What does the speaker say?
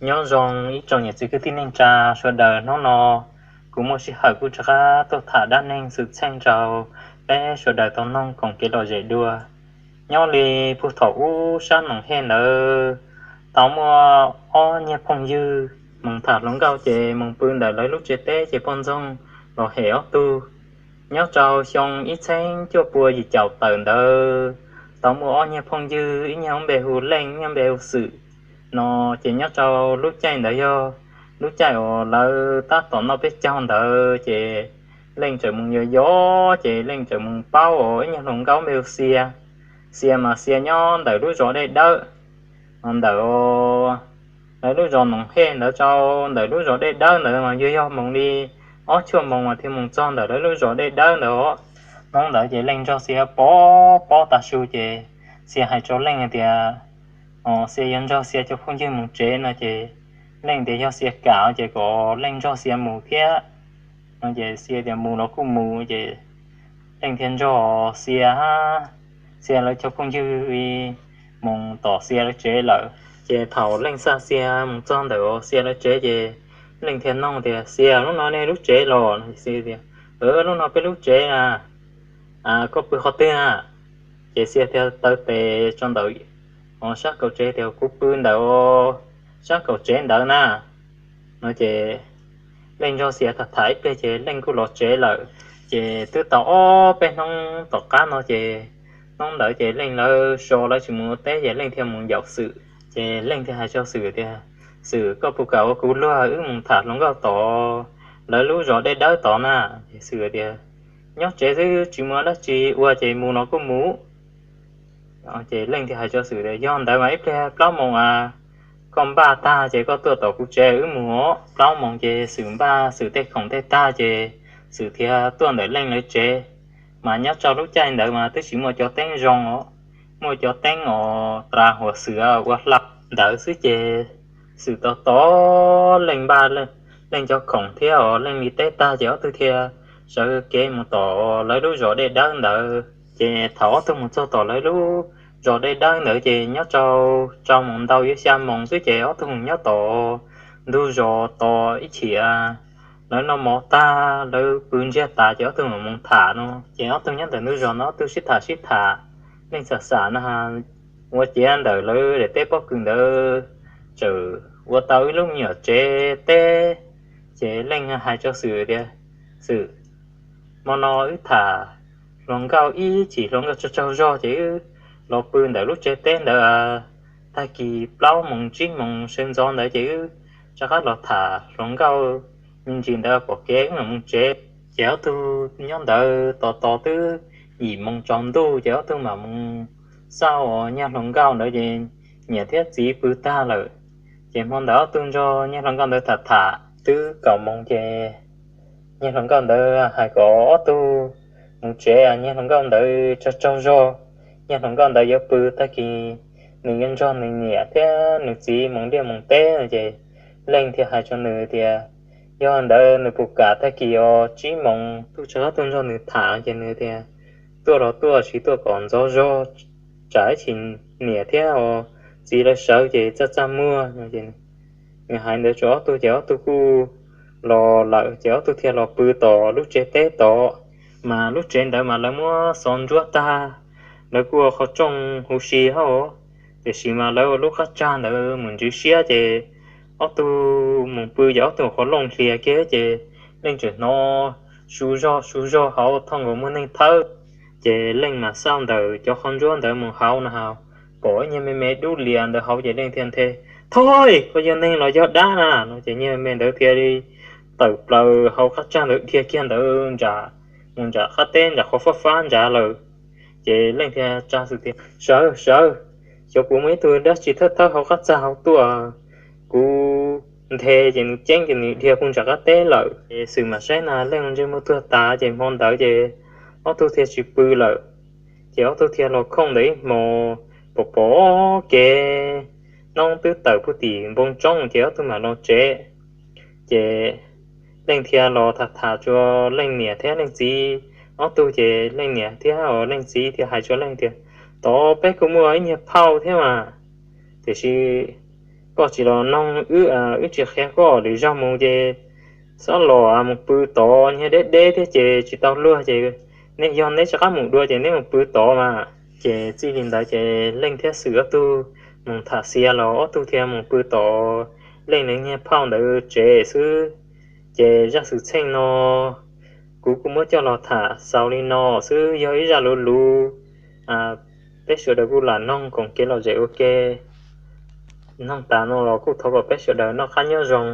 Nyob zoo ib tsoom niam txiv kwv tij neej tsa sawv daws, hnub no kuv muaj sij hawm kuj rov qab tuaj tham dab neeg xwm txheej rau peb sawv daws tau noog koom kev lom zem dua. Nyob li puag thaum ub sab Noom Hej ntawd, tau muaj ob niag phooj ywg moog tham hluas nkauj ces moog pw ntawm lawv lub tsev teb ces poj ntxoog los hem ob tug. Nyob rau xyoo ib txheeb cuaj pua yim caum tawm ntawd, tau muaj ob niag phooj ywg, ib niag npe hu Leej, ib niag npe hu Xwm no. Ces nyob rau lub caij ntawd yog lub caij uas lawv tab tom noj peb caug ntawd ces Leej txawm moog yos yos ces Leej txawm moog paub ib niag hluas nkauj npe hu Xia. Xia mas Xia nyob ntawm lub zos Dej Dawb, ntawm lawv lub zos Noom Hej ntawd rau ntawm lub zos Dej Dawb ntawd mas yuav yog moog li ob chuaj moos mas thiaj moog txog ntawm lawv lub zos Dej Dawb ntawd. Hnub ntawd ces Leej nrog Xia pob pob tag su ces Xia hais rau Leej hais tias, o, Xia yuav nrog Xia cov phooj ywg moog tsev no ces Leej tias yog Xia kam ces kom Leej nrog Xia mus thiab no ces Xia tias mus los kuj mus ces Leej thiaj nrog Xia, Xia lawv cov phooj ywg moog tom Xia lawv tsev lawm. Ces thaum Leej xa Xia moog txog ntawm Xia lawv tsev ces Leej thiaj noog tias, Xia, lub no nej lub tsev los? Xia tias, Lub no peb lub tsev na, koj pw qhov twg na? Ces Xia thiaj taw tes rau ntawm sab kaum tsev tias, Kuv pw ntawm sab kaum tsev ntawd na no ces Leej nrog Xia tham tham ib pliag ces Leej kuj los tsev lawm. Ces twb tau ob peb hnub tom qab no ces hnub ntawd ces Leej lawv so lawv tsis mus ua teb ces Leej thiaj mus yaum Xwm. Ces Leej thiaj hais rau Xwm tias, Xwm, koj puas kam ua kuv luag wb mus tham hluas nkauj tom lawv lub zos Dej Dawb tod na? Ces Xwm tias, Nyob tsev xwb tsis muaj dab tsi ua ces mus los kuj mus. Ces Leej thiaj hais rau Xwm tias, Yog ntawd mas ib pliag plaub moos a koj npaj tag ces koj tuaj tom kuv tsev wb mus os. Plaub moos ces Xwm npaj Xwm tej khoom tej tag ces Xwm thiaj tuaj ntawm Leej lawv tsev. Mas nyob rau lub caij ntawd mas twb tsis muaj cov teeb zoo os, muaj cov teeb os tas huam xwm ua hlau ntawd xwb ces Xwm tos tos Leej npaj Leej cov khoom thiab os Leej li teb tag ces ob tug thiaj sawv kev mus tom lawv lub zos Dej Dawb ntawd. Ces thaum ob tug mus txog tom lawv lub zos Dej Dawb ntawd ces nyob rau rau moos ntau yuav xya moos xwb ces ob tug mus nyob tom ntug zos tos ib chim lawv noj mov tag lawv pw ntsiag tas ces ob tug mam mus tham no. Ces ob tug nyob ntawm ntug zos no ob tug sib tham sib tham, Leej xam xam no ua ciav ntawm lawv daim teb pob kws ntawd txawm ua tau ib lub me nyuam tsev teb. Ces Leej hais rau Xwm tias, Xwm, hmo no wb tham hluas nkauj ib chim hluas nkauj tsaug tsaug zog ces wb los pw ntawm lub tsev teb ntawd, tag kis plaub moos tsib moos sawv ntxov ntawd ces wb rov qab los tham hluas nkauj me ntsis ntawd pom kev wb mam mus tsev. Ces ob tug nyob ntawd tos tos twb yim moos tsaus ntuj ces ob tug mam mus xauj nyuag hluas nkauj ntawd ces niam thiab txiv pw tag lawm. Ces hmo ntawd ob tug nrog nyuag hluas nkauj ntawd tham tham twb kaum moos ces nyuag hluas nkauj ntawd hais kom ob tug mus tsev, nyuag hluas nkauj ntawd tsaug tsaug zog, nyuag hluas nkauj ntawd yuav pw, tag kis nws yuav nrog nws niam thiab nws txiv mus liaj mus teb no ces Leej thiaj hais rau nws tias yog ntawd nws puas kam tag kis os tsib moos ob tug rov qab tuaj nrog nws tham. Ces nws tias tuaj los tuaj, tsis tuaj kom ntxov zog, tsam ib chim niam thiab txiv lawv sawv ces txaj txaj muag no. Nws hais ntawd rau ob tug ces ob tug kuj los lawm ces ob tug thiaj los pw tom lub tsev teb tod. Mas lub tsev ntawd mas lawv muab xov ntsuab tag, lawv kuj ua qhov rooj huv si hauv, tiam sis mas lawv ua lub qab tsag ntawd mus ntswv siab ces ob tug mus pw ces ob tug qhov looj hlias kiag ces Leej tseem hnov su zog su zog hauv thooj nkaus muaj neeg thawb. Ces Leej mas xauj ntawm cov qhov ntsuab ntawd mus hauv no, pom ib nyuag me me dub lias ntawd hauv ces Leej thiaj nthe, Thov, koj yog neeg los yog dab na no? Ces nyuag me ntawd thiaj li tawm plaws hauv qab tsag ntawd dhia kiag ntawd nram, mus nram qab teb nram qhov fab fab nrad lawm. Ces Leej thiaj tsa Xwm tias, Sawv, sawv, xyov puas muaj ib tug dab tsi thawb thawb hauv qab txag hauv tuaj, kuv nthe ces nws ceeb ces nws dhia puag nram qab teb lawm. Ces Xwm mam saib na Leej ntsej muag tuag tas ces hmo ntawd ces ob tug thiaj tsis pw lawm. Ces ob tug thiaj los khooj ntawm ib hmos, pom pom kev hnub twb tawm puag tim npoo tsoob ces ob tug mam los tsev. Ces Leej thiaj los tham tham rau Leej niam thiab Leej txiv ob tug ces Leej niam thiab Leej txiv thiaj hais rau Leej tias, Tod peb kuj muaj ib nyuag phauj thiab mas, tiam sis koj tsis los noog wb, wb tsis qhia koj lwm zaug mus ces xob los mus pw tod, nyiaj deb deb thiab ces tsis tau luag ces nej yog neb tsis qab mus dua ces neb mus pw tod mas. Ces txij li ntawd ces Leej thiab Xwm ob tug mus tham xiav los ob tug thiaj mus pw tod, Leej nws nyiag phauj ntawd tsev xwb. Ces zaj xwm txheej no kuv kuj muab coj los tham xaus li no xwb, yog ib zaj luv luv, peb sawv daws kuj lam noog koom kev lom zem ua ke. Noog tas no los kuj thov kom peb sawv daws noj qab nyob zoo.